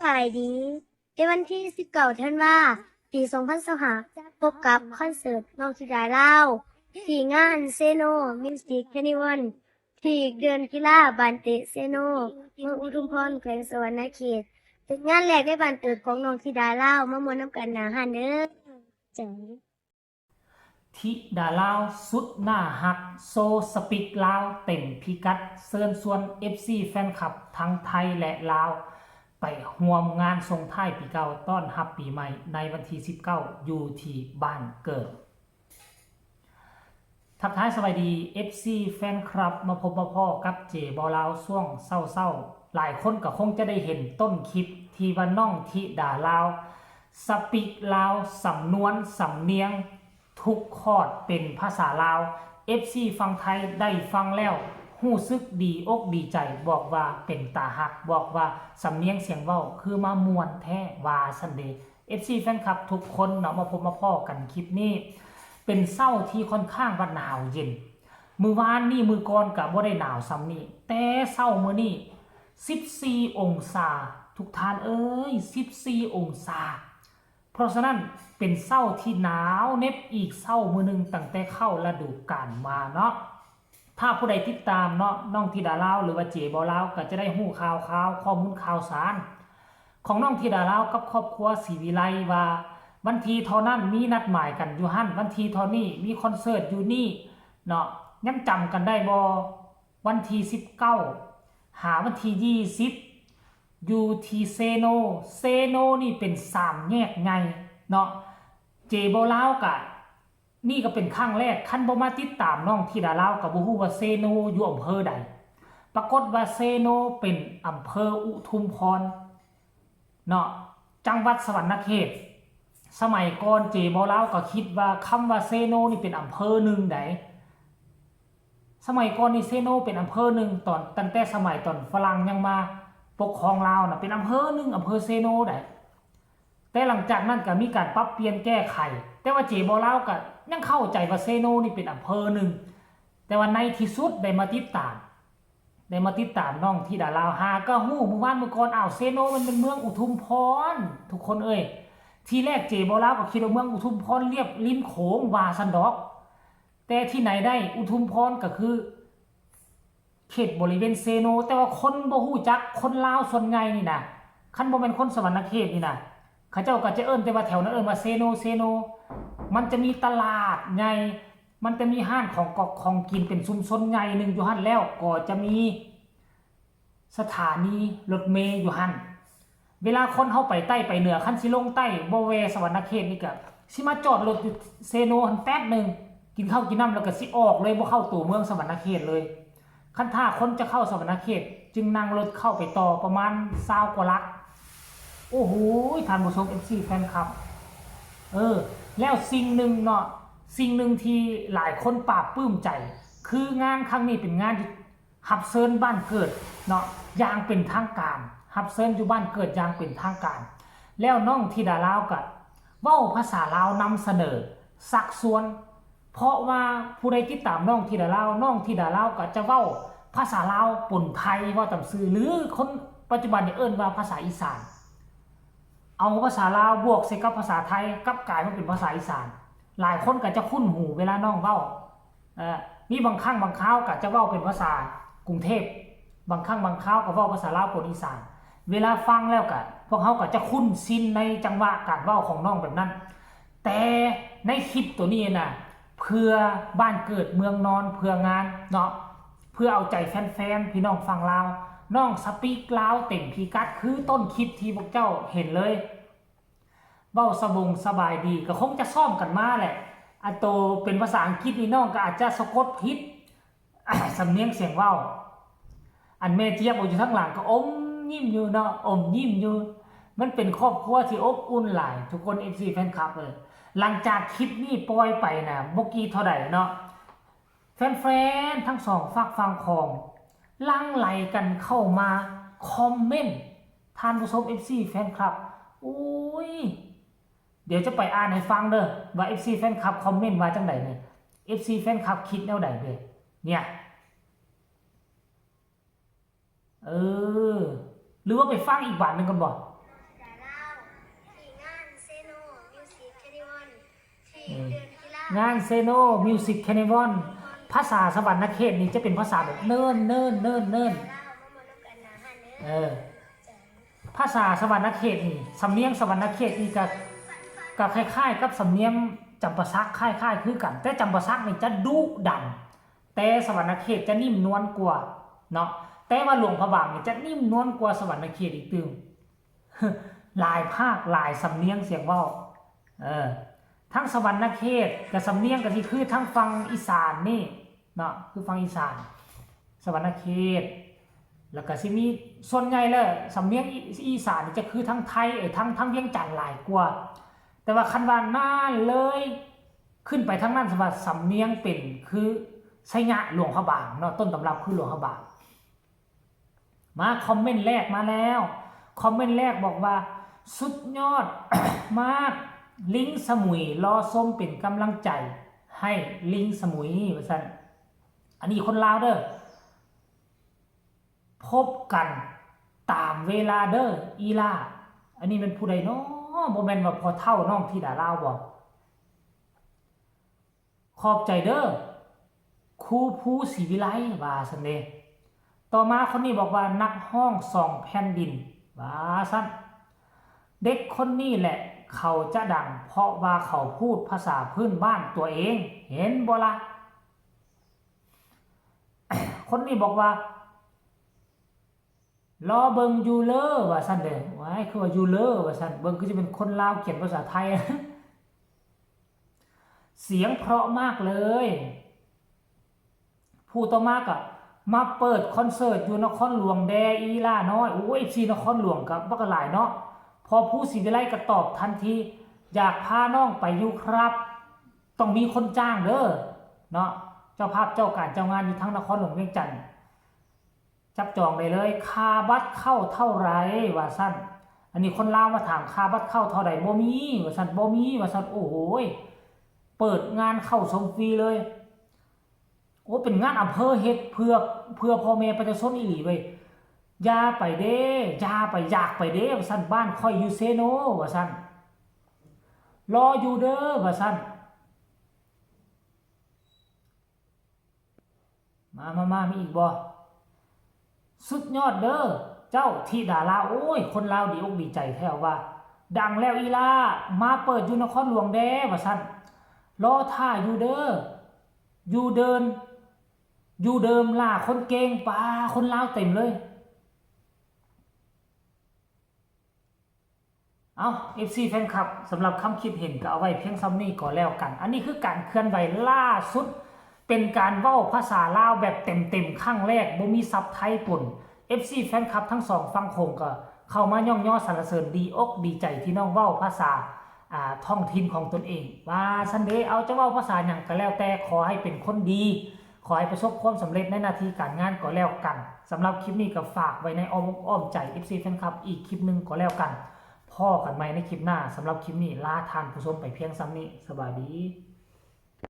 ສະບາຍດີ ໃນວັນທີສິບເກົ້າທັນວາ ປີສອງພັນຊາວຫ້າ ພົບກັບຄອນເສີດນ້ອງທິດາລາວ ທີ່ງານເຊໂນມິວສິກເຟສຕິວັນ ທີ່ເດີ່ນກິລາບ້ານເຕະເຊໂນ ເມືອງອຸທຸມພອນ ແຂວງສະຫວັນນະເຂດ. ເປັນງານແລກໃນບ້ານເກີດຂອງນ້ອງທິດາລາວ ມາມ່ວນນຳກັນໜ້າຮ້ານເດີ. ທິດາລາວສຸດໜ້າຮັກ ໂຊສະປິກລາວເຕັມພິກັດ, ເຊີນຊວນເອັຟຊີແຟນຄລັບທັງໄທ ແລະ ລາວ ໄປຮ່ວມງານສົ່ງທ້າຍປີເກົ່າ ຕ້ອນຮັບປີໃໝ່ ໃນວັນທີສິບເກົ້າ ຢູ່ທີ່ບ້ານເກີດ. ທັກທາຍສະບາຍດີ ເອັຟຊີແຟນຄລັບ, ມາພົບມາພໍ້ກັບເຈບໍ່ລາວຊ່ວງເຊົ້າໆ. ຫຼາຍຄົນກໍຄົງຈະໄດ້ເຫັນຕົ້ນຄລິບທີ່ວ່ານ້ອງທິດາລາວ ສະປິກລາວ, ສຳນວນ, ສຳນຽງ ທຸກຄອດເປັນພາສາລາວ. ເອັຟຊີຝັ່ງໄທໄດ້ຟັງແລ້ວຮູ້ສຶກດີອົກດີໃຈ, ບອກວ່າເປັນຕາຮັກ, ບອກວ່າສຳນຽງສຽງເວົ້າຄືມາມ່ວນແທ້ ວ່າຊັ້ນເດ. ເອັຟຊີແຟນຄລັບທຸກຄົນເນາະ, ມາພົບມາພໍ້ກັນຄລິບນີ້ ເປັນເຊົ້າທີ່ຄ່ອນຂ້າງວ່າໜາວເຢັນ. ມື້ວານນີ້ມື້ກ່ອນກະບໍ່ໄດ້ໜາວສ່ຳນີ້, ແຕ່ເຊົ້າມື້ນີ້ສິບສີ່ອົງສາ, ທຸກທ່ານເອີຍ, ສິບສີ່ອົງສາ. ເພາະສະນັ້ນເປັນເຊົ້າທີ່ໜາວເໜັບອີກເຊົ້າມື້ໜຶ່ງ ຕັ້ງແຕ່ເຂົ້າລະດູການມາເນາະ. ຖ້າຜູ້ໃດຕິດຕາມເນາະ ນ້ອງທິດາລາວ ຫຼືວ່າເຈບໍ່ລາວ ກໍຈະໄດ້ຮູ້ຂ່າວຄາວ ຂໍ້ມູນຂ່າວສານຂອງນ້ອງທິດາລາວກັບຄອບຄົວສີວິໄລ ວ່າວັນທີເທົ່ານັ້ນມີນັດໝາຍກັນຢູ່ຫັ້ນ, ວັນທີເທົ່ານີ້ມີຄອນເສີດຢູ່ນີ້ເນາະ. ຍັງຈຳກັນໄດ້ບໍ່? ວັນທີສິບເກົ້າ ຫາວັນທີຊາວ ຢູ່ທີ່ເຊໂນ. ເຊໂນນີ້ເປັນສາມແຍກໃຫຍ່ເນາະ. ເຈບໍ່ລາວກະ ນີ້ກໍເປັນຄັ້ງແລກ, ຄັນບໍ່ມາຕິດຕາມນ້ອງທິດາລາວກໍບໍ່ຮູ້ວ່າເຊໂນຢູ່ອຳເພີໃດ. ປາກົດວ່າເຊໂນເປັນອຳເພີອຸທຸມພອນເນາະ, ຈັງຫວັດສະຫວັນນະເຂດ. ສະໄໝກ່ອນເຈບໍ່ລາວກໍຄິດວ່າຄຳວ່າເຊໂນນີ້ເປັນອຳເພີໜຶ່ງໃດ. ສະໄໝກ່ອນນີ້ເຊໂນເປັນອຳເພີໜຶ່ງ, ຕອນ ຕັ້ງແຕ່ສະໄໝຕອນຝຣັ່ງຍັງມາປົກຄອງລາວນະ ເປັນອຳເພີໜຶ່ງ, ອຳເພີເຊໂນໃດ. ແຕ່ຫຼັງຈາກນັ້ນກໍມີການປັບປ່ຽນແກ້ໄຂ, ແຕ່ວ່າເຈບໍ່ລາວກໍຍັງເຂົ້າໃຈວ່າເຊໂນນີ້ເປັນອຳເພີໜຶ່ງ. ແຕ່ວ່າໃນທີ່ສຸດໄດ້ມາຕິດຕາມ ໄດ້ມາຕິດຕາມນ້ອງທິດາລາວ ຫາກໍຮູ້ມື້ວານມື້ກ່ອນ, ອ້າວ ເຊໂນມັນເປັນເມືອງອຸທຸມພອນ ທຸກຄົນເອີຍ. ທີແລກເຈບໍ່ລາວກໍຄິດວ່າເມືອງອຸທຸມພອນລຽບລິມໂຂງວ່າຊັ້ນດອກ, ແຕ່ທີ່ໄຫນໄດ້ ອຸທຸມພອນກໍຄື ເຂດບໍລິເວນເຊໂນ, ແຕ່ວ່າຄົນບໍ່ຮູ້ຈັກ, ຄົນລາວສ່ວນໃຫຍ່ນີ້ນະ ຄັນບໍ່ແມ່ນຄົນສະຫວັນນະເຂດນີ້ນະ ເຂົາເຈົ້າກໍຈະເອີ້ນແຕ່ວ່າແຖວນັ້ນເອີ້ນວ່າເຊໂນ ເຊໂນ. ມັນຈະມີຕະຫຼາດໃຫຍ່, ມັນຈະມີຮ້ານຂອງກອກຂອງກິນເປັນຊຸມຊົນໃຫຍ່ໜຶ່ງຢູ່ຫັ້ນ, ແລ້ວກໍຈະມີສະຖານີລົດເມຢູ່ຫັ້ນ. ເວລາຄົນເຮົາໄປໃຕ້ໄປເໜືອ ຄັນຊິລົງໃຕ້ບໍ່ແວ່ສະຫວັນນະເຂດນີ້ກະຊິມາຈອດລົດຢູ່ເຊໂນຫັ້ນແປັບໜຶ່ງ ກິນເຂົ້າກິນນ້ຳແລ້ວກະຊິອອກເລີຍ ບໍ່ເຂົ້າຕົວເມືອງສະຫວັນນະເຂດເລີຍ. ຄັນຖ້າຄົນຈະເຂົ້າສະຫວັນນະເຂດ ຈຶ່ງນັ່ງລົດເຂົ້າໄປຕໍ່ປະມານຊາວກວ່າຫຼັກ. ໂອ້ໂຫ ທ່ານຜູ້ຊົມ ເອັຟຊີແຟນຄລັບ ເອີ ແລ້ວສິ່ງໜຶ່ງເນາະ ສິ່ງໜຶ່ງທີ່ຫຼາຍຄົນປາບປື້ມໃຈ ຄືງານຄັ້ງນີ້ເປັນງານທີ່ ຮັບເຊີນບ້ານເກີດເນາະ ຢ່າງເປັນທາງການ, ຮັບເຊີນຢູ່ບ້ານເກີດຢ່າງເປັນທາງການ. ແລ້ວນ້ອງທິດາລາວກະເວົ້າພາສາລາວນຳສະເໜີຊັກຊວນ, ເພາະວ່າຜູ້ໃດຕິດຕາມນ້ອງທິດາລາວ, ນ້ອງທິດາລາວກະຈະເວົ້າພາສາລາວປົນໄທ ເວົ້າຕາມຊື່ ຫຼືຄົນປັດຈຸບັນນີ້ເອີ້ນວ່າພາສາອີສານ. ເອົາພາສາລາວບວກໃສ່ກັບພາສາໄທ ກັບກາຍມາເປັນພາສາອີສານ. ຫຼາຍຄົນກໍຈະຄຸ້ນຫູເວລານ້ອງເວົ້າ. ເອີ ມີບາງຄັ້ງບາງຄາວກໍຈະເວົ້າເປັນພາສາກຸງເທບ, ບາງຄັ້ງບາງຄາວກໍເວົ້າພາສາລາວປົນອີສານ. ເວລາຟັງແລ້ວກໍ ພວກເຮົາກໍຈະຄຸ້ນຊິນໃນຈັງຫວະການເວົ້າຂອງນ້ອງແບບນັ້ນ. ແຕ່ໃນຄລິບໂຕນີ້ນະ ເພື່ອບ້ານເກີດເມືອງນອນ ເພື່ອງານເນາະ ເພື່ອເອົາໃຈແຟນໆ ພີ່ນ້ອງຝັ່ງລາວ, ນ້ອງສະປິກລາວເຕັມພິກັດ ຄືຕົ້ນຄລິບທີ່ພວກເຈົ້າເຫັນເລີຍ. ເວົ້າສະບົງສະບາຍດີ ກໍຄົງຈະຊ້ອມກັນມາແຫຼະ. ອັນໂຕເປັນພາສາອັງກິດນີ້ ນ້ອງກໍອາດຈະສະກົດຜິດ ສຳນຽງສຽງເວົ້າ. ອັນແມ່ຈຽບຢູ່ທາງຫຼັງກໍອົມຍິ້ມຢູ່ເນາະ, ອົມຍິ້ມຢູ່. ມັນເປັນຄອບຄົວທີ່ອົບອຸ່ນຫຼາຍ ທຸກຄົນ ເອັຟຊີແຟນຄລັບເອີຍ. ຫຼັງຈາກຄລິບນີ້ປ່ອຍໄປນະ ບໍ່ກີ່ເທົ່າໃດເນາະ ແຟນໆ ທັງສອງຟາກຝັ່ງຂອງ ຫຼັ່ງໄຫຼກັນເຂົ້າມາຄອມເມັນ ທ່ານຜູ້ຊົມ ເອັຟຊີແຟນຄລັບ. ໂອ້ຍ ດຽວຈະໄປອ່ານໃຫ້ຟັງເດີ ວ່າ ເອັຟຊີແຟນຄລັບຄອມເມັນວ່າຈັ່ງໃດນີ້ ເອັຟຊີແຟນຄລັບຄິດແນວໃດເດ ເນຍ. ເອີ ຫຼືວ່າໄປຟັງອີກບາດໜຶ່ງກ່ອນບໍ? ເອີ ງານເຊໂນ Music Carnival ພາສາສະຫວັນນະເຂດນີ້ຈະເປັນພາສາແບບເນີນໆໆໆ ເອີ ພາສາສະຫວັນນະເຂດນີ້ ສຳນຽງສະຫວັນນະເຂດນີ້ກະ ກະຄ້າຍໆກັບສຳນຽງຈຳປາສັກ ຄ້າຍໆຄືກັນ ແຕ່ຈຳປາສັກນີ້ຈະດຸດັນ ແຕ່ສະຫວັນນະເຂດຈະນິ້ມນວນກວ່າເນາະ ແຕ່ວ່າຫຼວງພະບາງນີ້ຈະນິ້ມນວນກວ່າສະຫວັນນະເຂດອີກຕື່ມ ຫຼາຍພາກ ຫຼາຍສຳນຽງສຽງເວົ້າ ເອີ ທັງສະຫວັນນະເຂດ ກະສຳນຽງກະຊິຄືທາງຝັ່ງອີສານນີ້ເນາະ ຄືຝັ່ງອີສານ ສະຫວັນນະເຂດ ແລ້ວກະຊິມີ ສ່ວນໃຫຍ່ແລ້ວສຳນຽງອີ ອີສານນີ້ຈະຄືທາງໄທ ເອີ ທາງ ທາງວຽງຈັນຫຼາຍກວ່າ ແຕ່ວ່າຄັນວ່ານັ້ນເລີຍ ຂຶ້ນໄປທາງນັ້ນ ສຳ ວ່າສຳນຽງເປັນຄືໄຊຍະ ຫຼວງພະບາງເນາະ ຕົ້ນຕຳລັບຄືຫຼວງພະບາງ. ມາຄອມເມັນແລກມາແລ້ວ ຄອມເມັນແລກບອກວ່າ ສຸດຍອດ ມາກ ລິງສະໝຸຍ ລໍຊົມເປັນກຳລັງໃຈໃຫ້ລິງສະໝຸຍ ວ່າຊັ້ນ ອັນນີ້ຄົນລາວເດີ້ ພົບກັນຕາມເວລາເດີ້ອີ່ຫຼ້າ ອັນນີ້ແມ່ນຜູ້ໃດນໍ? ບໍ່ແມ່ນວ່າພໍ່ເຖົ້ານ້ອງທິດາລາວບໍ? ຂອບໃຈເດີ້ ຄູພູສີວິໄລ ວ່າຊັ້ນເດ. ຕໍ່ມາຄົນນີ້ບອກວ່າ ນັກຮ້ອງສອງແຜ່ນດິນ ວ່າຊັ້ນ. ເດັກຄົນນີ້ແຫຼະເຂົາຈະດັງ ເພາະວ່າເຂົາພູດພາສາພື້ນບ້ານຕົວເອງ ເຫັນບໍ່ລະ? ຄົນນີ້ບອກວ່າ ລໍເບິ່ງຢູ່ເລີ ວ່າຊັ້ນເດ. ວ້າຍ ຄືວ່າຢູ່ເລີ ວ່າຊັ້ນ ເບິ່ງຄືຊິເປັນຄົນລາວຂຽນພາສາໄທ. ສຽງເພາະມາກເລີຍ. ຜູ້ຕໍ່ມາກະມາເປີດຄອນເສີດຢູ່ນະຄອນຫຼວງແດ່ອີ່ຫຼ້ານ້ອຍ. ໂອ້ ເອັຟຊີນະຄອນຫຼວງກະບັກຫຼາຍເນາະ. ພໍ່ພູສີວິໄລກະຕອບທັນທີ ຢາກພານ້ອງໄປຢູ່ຄັບ ຕ້ອງມີຄົນຈ້າງເດີເນາະ. ເຈົ້າພາບເຈົ້າການເຈົ້າງານຢູ່ທາງນະຄອນຫຼວງວຽງຈັນ ຈັບຈອງໄດ້ເລີຍ ຄ່າບັດເຂົ້າເທົ່າໃດ ວ່າຊັ້ນ. ອັນນີ້ຄົນລາວມາຖາມ ຄ່າບັດເຂົ້າເທົ່າໃດ ບໍ່ມີ ວ່າຊັ້ນ ບໍ່ມີ ວ່າຊັ້ນ. ໂອ້ໂຫຍ ເປີດງານເຂົ້າຊົມຟຣີເລີຍ. ໂອ້ ເປັນງານອຳເພີເຮັດເພື່ອ ເພື່ອພໍ່ແມ່ປະຊາຊົນອີ່ຫຼີເວີຍ. ຢ່າໄປເດ້ ຢ່າໄປ ຢາກໄປເດ້ ວ່າຊັ້ນ ບ້ານຂ້ອຍຢູ່ເຊໂນ ວ່າຊັ້ນ ລໍຢູ່ເດີ ວ່າຊັ້ນ. ມາ ມາ ມາ ມີອີກບໍ່? ສຸດຍອດເດີເຈົ້າທິດາລາວ. ໂອ້ຍ ຄົນລາວດີອົກດີໃຈແທ້ວ່າ ດັງແລ້ວອີ່ຫຼ້າ ມາເປີດຢູ່ນະຄອນຫຼວງແດ່ ວ່າຊັ້ນ. ລໍຖ້າຢູ່ເດີ ຢູ່ເດີນ ຢູ່ເດີມຫຼ້າຄົນເກັ່ງ. ປາ ຄົນລາວເຕັມເລີຍ. ເອົ້າ ເອັຟຊີແຟນຄລັບ ສຳລັບຄຳຄິດເຫັນກໍເອົາໄວ້ພຽງສ່ຳນີ້ກໍແລ້ວກັນ. ອັນນີ້ຄືການເຄື່ອນໄຫວລ່າສຸດ ເປັນການເວົ້າພາສາລາວແບບເຕັມໆ ຄັ້ງແລກ ບໍ່ມີສັບໄທປົນ. ເອັຟຊີແຟນຄລັບທັງສອງຝັ່ງໂຂງກໍເຂົ້າມາຍ້ອງຍໍສັນລະເສີນ ດີອົກດີໃຈທີ່ນ້ອງເວົ້າພາສາ ອ່າ ທ້ອງຖິ່ນຂອງຕົນເອງ ວ່າຊັ້ນເດ. ເອົາ ຈະເວົ້າພາສາຫຍັງກໍແລ້ວແຕ່ ຂໍໃຫ້ເປັນຄົນດີ ຂໍໃຫ້ປະສົບຄວາມສຳເລັດໃນໜ້າທີ່ການງານກໍແລ້ວກັນ. ສຳລັບຄລິບນີ້ກໍຝາກໄວ້ໃນອ້ອມອົກອ້ອມໃຈເອັຟຊີແຟນຄລັບອີກຄລິບໜຶ່ງກໍແລ້ວກັນ. ພໍ້ກັນໃໝ່ໃນຄລິບໜ້າ. ສຳລັບຄລິບນີ້ລາທ່ານຜູ້ຊົມໄປພຽງສ່ຳນີ້. ສະບາຍດີ.